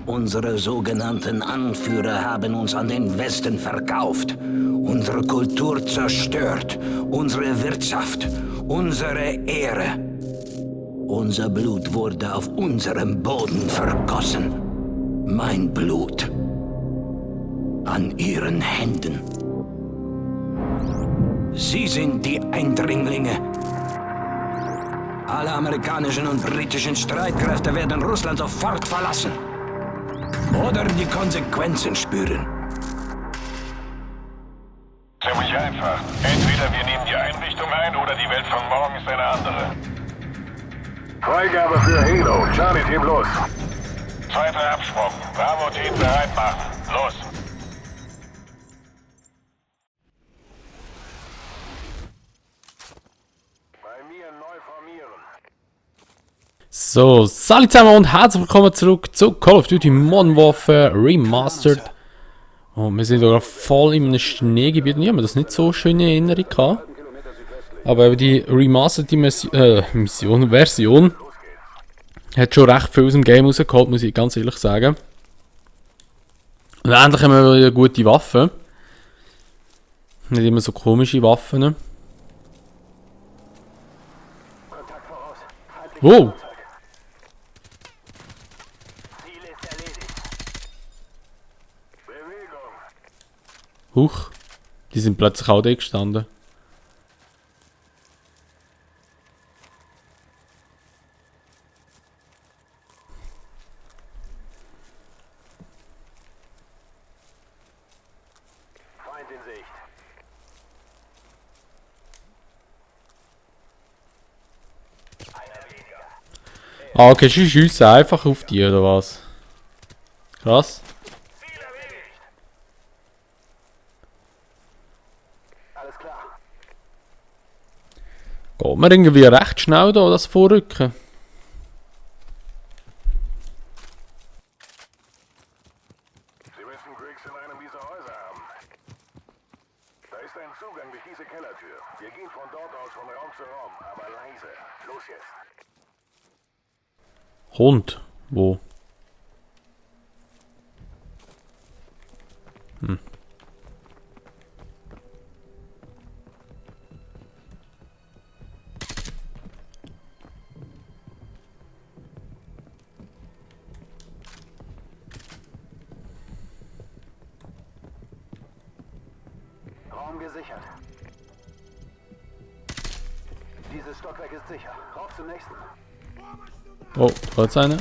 Unsere sogenannten Anführer haben uns an den Westen verkauft, unsere Kultur zerstört, unsere Wirtschaft, unsere Ehre. Unser Blut wurde auf unserem Boden vergossen. Mein Blut an ihren Händen. Sie sind die Eindringlinge. Alle amerikanischen und britischen Streitkräfte werden Russland sofort verlassen. Oder die Konsequenzen spüren. Ziemlich einfach. Entweder wir nehmen die Einrichtung ein oder die Welt von morgen ist eine andere. Freigabe für Halo. Charlie Team los. Zweiter Absprung. Bravo Team bereit machen. Los. Bei mir neu formieren. So, salut zusammen und herzlich willkommen zurück zu Call of Duty Modern Warfare Remastered. Oh, wir sind sogar voll in einem Schneegebiet. Ich habe das nicht so schön in Erinnerung gehabt. Aber eben die Remastered Version hat schon recht viel aus dem Game rausgeholt, muss ich ganz ehrlich sagen. Und endlich haben wir wieder gute Waffen. Nicht immer so komische Waffen. Wow! Huch, die sind plötzlich auch da gestanden. Feind in Sicht. Ah, okay, sie schiessen einfach auf die, oder was? Krass. Alles klar. Geht mir irgendwie recht schnell da, das Vorrücken. Sie müssen Griggs in einem dieser Häuser haben. Da ist ein Zugang durch diese Kellertür. Wir gehen von dort aus von Raum zu Raum, aber leise. Los jetzt. Hund? Wo? Raum gesichert. Dieses Stockwerk ist sicher. Rauf zum nächsten. Oh, da ist einer.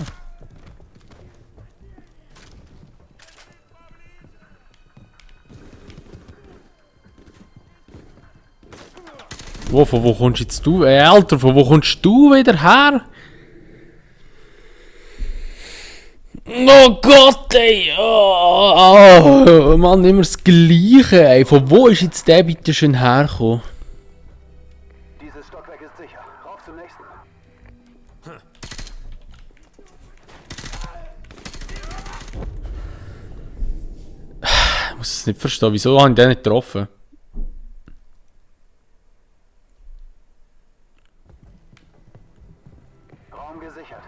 Wo, von wo kommst jetzt du? Alter, von wo kommst du wieder her? Oh Gott, ey! Oh, Mann, immer das Gleiche, ey. Von wo ist jetzt der bitte schon hergekommen? Dieses Stockwerk ist sicher. Rauf zum nächsten. Ich muss es nicht verstehen. Wieso habe ich den nicht getroffen? Raum gesichert.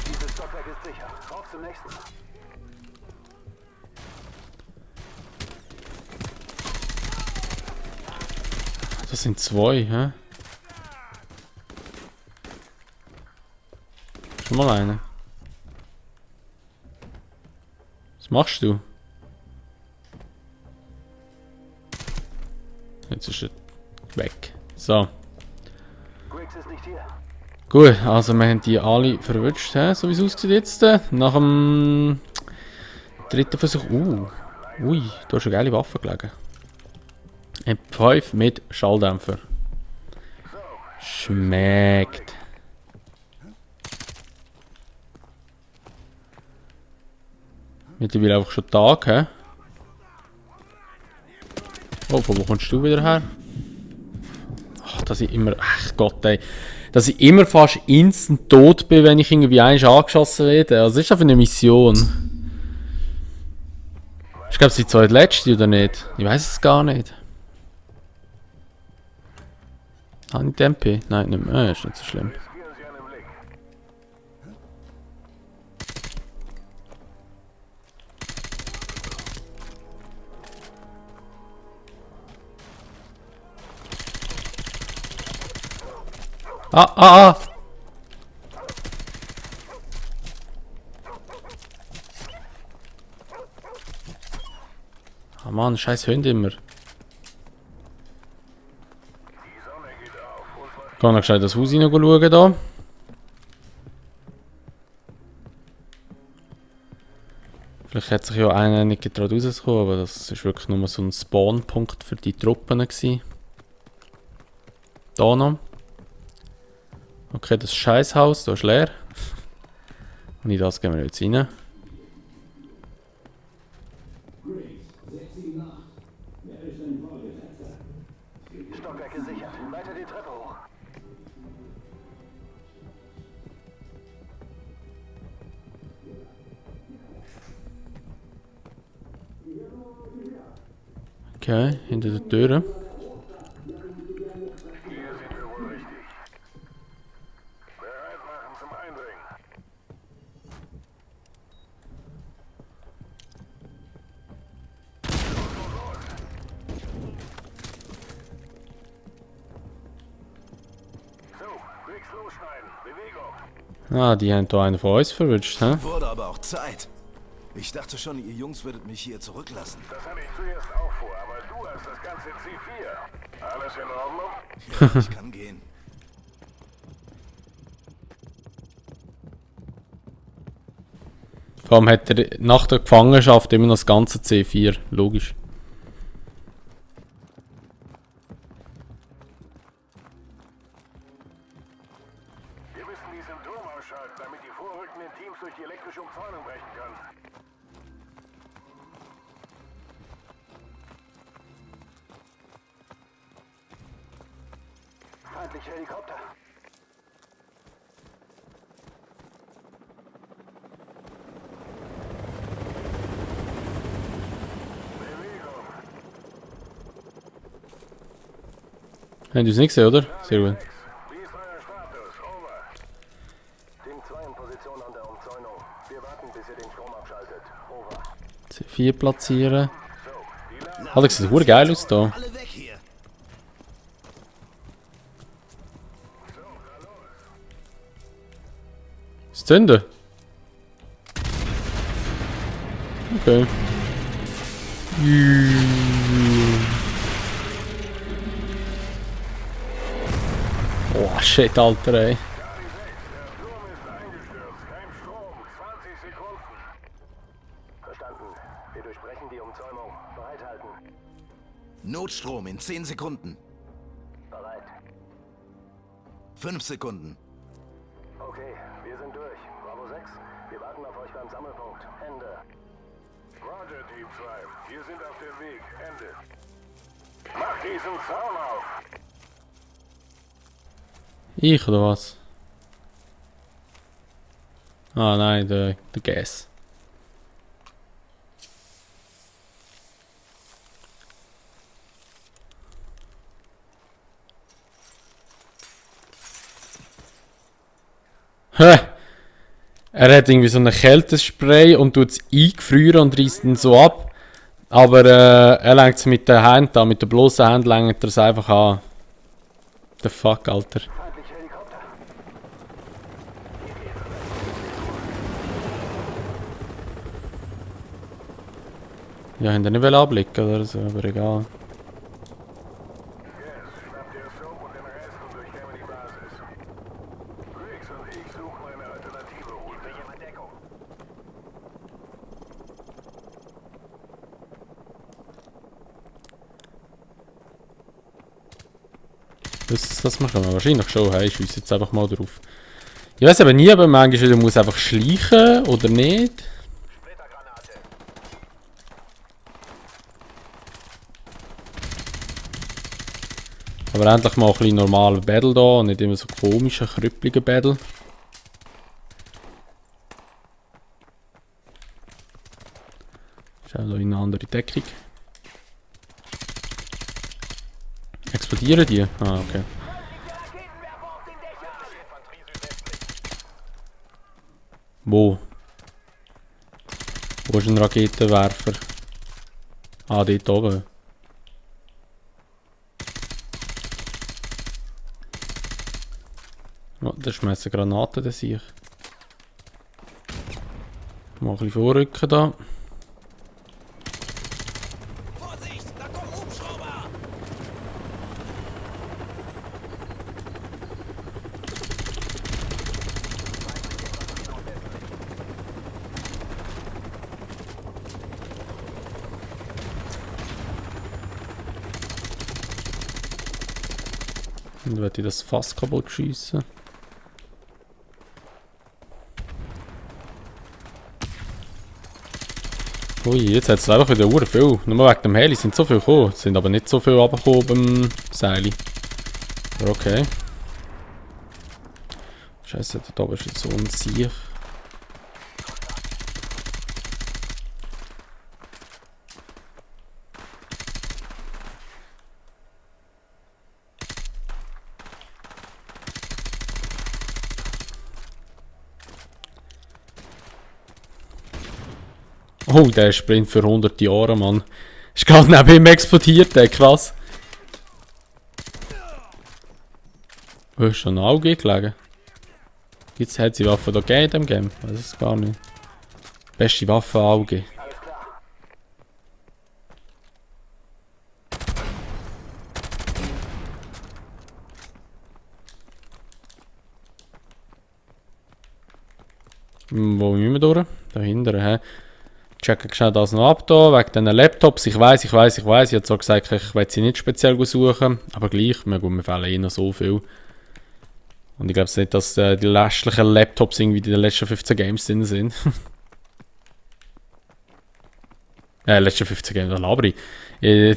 Dieses Stockwerk ist sicher. Rauf zum nächsten. Das sind zwei, hä? Schon mal eine. Was machst du? Jetzt ist er weg. So. Griggs ist nicht hier. Gut, also wir haben die alle verwünscht, so wie es aussieht jetzt. Nach dem dritten Versuch. Ui, du hast eine geile Waffe gelegen. M5 mit Schalldämpfer. Schmeckt. Mittlerweile einfach schon Tag, hä? Oh, von wo kommst du wieder her? Ach, dass ich immer... Ach Gott, ey. Dass ich immer fast instant tot bin, wenn ich irgendwie einmal angeschossen werde. Also, was ist das für eine Mission? Ich glaube, sie ist die zweitletzte, oder nicht? Ich weiß es gar nicht. Habe ich die MP? Nein, nicht mehr. Ist nicht so schlimm. Riskieren Sie einen Blick. Ah! Ah Mann, scheiß Hunde immer. Die Sonne geht auf. Und Geh noch schnell das Haus rein schauen da. Vielleicht hat sich ja einer nicht getraut rauszukommen, aber das ist wirklich nur so ein Spawnpunkt für die Truppen gewesen. Da noch. Okay, das Scheißhaus, da ist leer. Und in das gehen wir jetzt rein. Stockwerk gesichert. Weiter die Treppe hoch. Okay, hinter der Tür. Hier sind wir wohl richtig. Bereit machen zum Eindringen. So, Bricks losschneiden. Bewegung. Ah, die haben da einen von uns verwünscht, hä? Wurde aber auch Zeit. Ich dachte schon, ihr Jungs würdet mich hier zurücklassen. Das hatte ich zuerst auch vor, aber du hast das Ganze in C4. Alles in Ordnung? Ja, ich kann gehen. Vor allem hat er nach der Gefangenschaft immer noch das ganze C4, logisch. Wir müssen diesen Turm ausschalten, damit die vorrückenden Teams durch die elektrische Umzäunung brechen können. Feindliche Helikopter. Bewegung. Haben die uns nicht gesehen, oder? Sehr gut. Wie ist euer Status? Over. Team 2 in Position an der Umzäunung. Wir warten, bis ihr den Strom abschaltet. Over. C4 platzieren. So, die Lage. Alter, das sieht verdammt geil aus da. Alle weg hier. Ist zu Ende? Okay. Oh shit, Alter, ey. Der Turm ist eingestürzt. Kein Strom. 20 Sekunden. Verstanden. Wir durchbrechen die Umzäunung. Bereithalten. Notstrom in 10 Sekunden. Bereit. 5 Sekunden. Okay, wir sind durch. Bravo 6. Wir warten auf euch beim Sammelpunkt. Ende. Roger, Team 2. Wir sind auf dem Weg. Ende. Mach diesen Zaun auf. Ich oder was? Ah nein, der Gas. Hä? Er hat irgendwie so ein Kältespray und tut es eingefrieren und reißt ihn so ab. Aber er lenkt es mit der Hand an, mit der bloßen Hand lenkt er es einfach an. The fuck, Alter. Feindliche Helikopter. Ja, haben wir nicht abblicken oder so, aber egal. Yes, schnappt ihr Soap und den Rest und durchkämen die Basis. Riggs und ich suchen eine alternative Route. Ich in Deckung. Das machen wir wahrscheinlich schon. Hey, ich schieße jetzt einfach mal drauf. Ich weiß aber nie, ob man manchmal wieder muss einfach schleichen oder nicht. Splittergranate. Aber endlich mal ein bisschen normaler Battle da und nicht immer so komische, krüppelige Battle. Schau da in eine andere Deckung. Explodieren die? Ah, okay. Wo? Wo ist ein Raketenwerfer? Ah, dort oben. Oh, da schmeißen Granaten, das sehe ich. Mal ein bisschen vorrücken da. Vorsicht, da kommen Hubschrauber! Und werde ich das Fass kaputt schiessen. Ui, jetzt hat es einfach wieder sehr viel. Nur wegen dem Heli sind so viel gekommen. Es sind aber nicht so viel runtergekommen beim Seil. Aber okay. Scheiße, da oben ist jetzt so ein Sieg. Oh, der Sprint für 100 Jahre, Mann. Ist gerade neben ihm explodiert, der krass. Wo ist schon ein Auge gelegen? Hat es die Waffe da gegeben in dem Game? Ich weiß es gar nicht. Beste Waffe, Auge. Wo müssen wir durch? Da hinten, hä? Checken schnell das noch ab da, wegen diesen Laptops. Ich weiss. Ich habe zwar gesagt, ich will sie nicht speziell suchen, aber gleich, mir fehlen eh noch so viel. Und ich glaube nicht, dass die restlichen Laptops irgendwie in den letzten 15 Games drin sind. Letzten 15 Games, da laber ich. In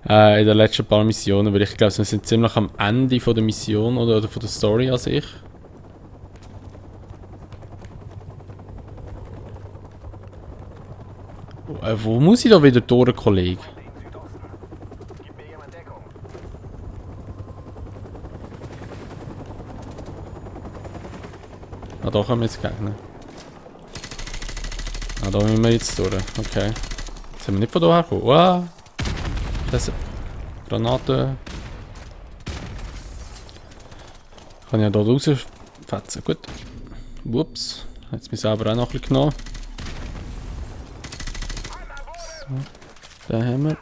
den letzten paar Missionen, weil ich glaube, wir sind ziemlich am Ende von der Mission oder von der Story an sich. Wo muss ich da wieder durch, Kollege? Ah, da kommen wir jetzt Gegner. Ah, da müssen wir jetzt durch. Okay. Jetzt sind wir nicht von da hergekommen. Wow! Das ist Granate. Kann ich ja da rausfetzen. Gut. Ups. Jetzt mich selber auch noch ein bisschen genommen. So. Den haben wir.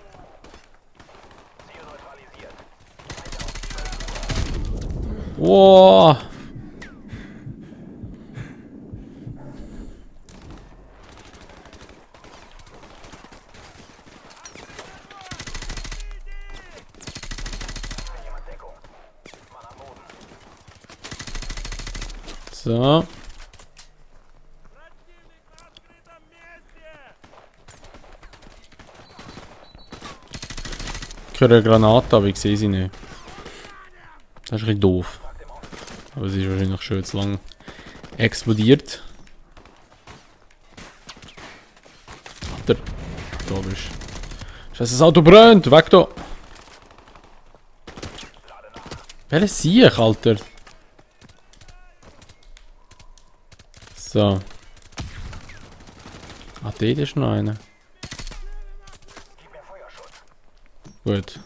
Wow! So. Ich höre eine Granate, aber ich sehe sie nicht. Das ist ein bisschen doof. Aber sie ist wahrscheinlich schon zu lang explodiert. Alter, da bist du. Scheiße, das Auto brennt! Weg da! Welcher Sieg, Alter? So. Ah, dort ist noch einer. Gut.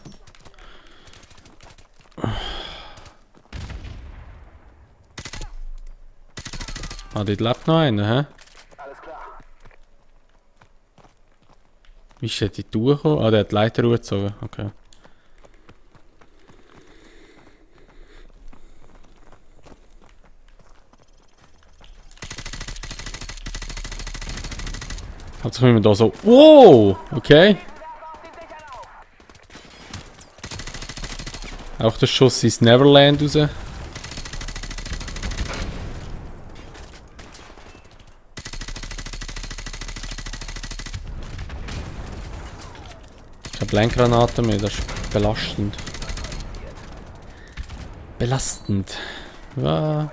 Ah, dort lebt noch einer, hä? Alles klar. Wie ist der die Tour gekommen? Ah, der hat die Leiter hochgezogen. Okay. Jetzt kommen wir da so. Wow! Okay. Auch der Schuss ins Neverland raus. Keine Blendgranaten mehr, das ist belastend. Belastend. Ja.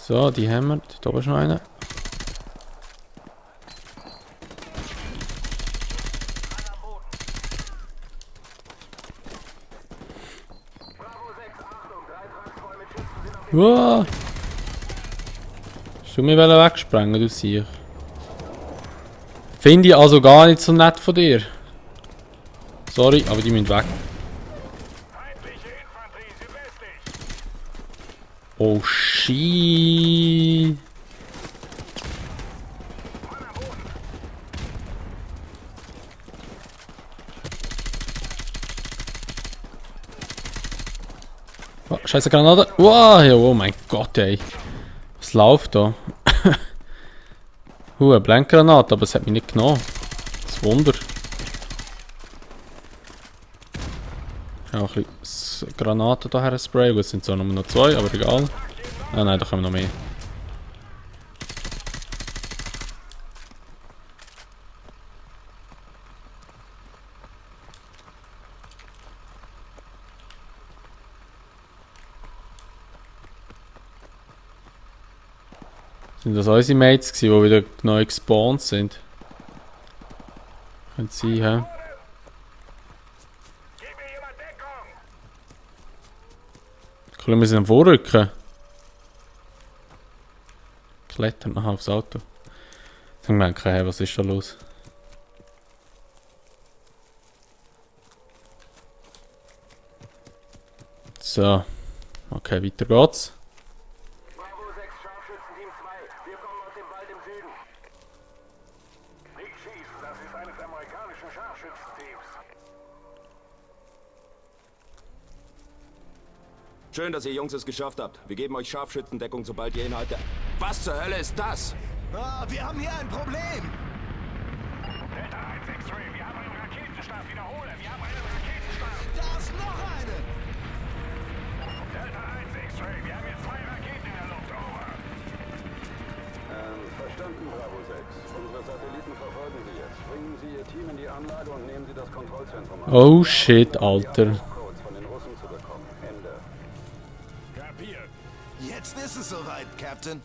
So, die haben wir. Da oben ist noch einer. Wow. Hast du mich wegsprengen, du Siech? Finde ich also gar nicht so nett von dir. Sorry, aber die müssen weg. Feindliche Infanterie südwestlich. Oh shit. Oh, scheiße Granate. Wow, ja, oh mein Gott, ey. Was läuft da? Eine Blankgranate, aber es hat mich nicht genommen. Das Wunder. Ich habe auch ein bisschen Granaten hierher sprayen. Es sind zwar nur noch 2, aber egal. Ah nein, da kommen noch mehr. Sind das unsere Mates gewesen, die wieder neu gespawnt sind? Könnte sein, hä? Gib mir jemand Deckung. Cool, wir sind am Vorrücken. Klettern nachher aufs Auto. Ich denke, hey, was ist da los? So. Okay, weiter geht's. Bravo 6, Scharfschützenteam 2. Wir kommen aus dem Wald im Süden. Nicht schießen, das ist eines amerikanischen Scharfschützenteams. Schön, dass ihr Jungs es geschafft habt. Wir geben euch Scharfschützendeckung, sobald ihr innerhalb der... Was zur Hölle ist das? Ah, wir haben hier ein Problem. Delta 1 X-Ray, wir haben einen Raketenstart. Wiederhole, wir haben einen Raketenstart. Da ist noch eine. Delta 1 X-Ray, wir haben jetzt 2 Raketen in der Luft. Over. Verstanden, Bravo 6. Unsere Satelliten verfolgen Sie jetzt. Bringen Sie Ihr Team in die Anlage und nehmen Sie das Kontrollzentrum an. Oh shit, Alter. Codes von den Russen zu bekommen. Ende. Kapiert. Jetzt ist es soweit, Captain.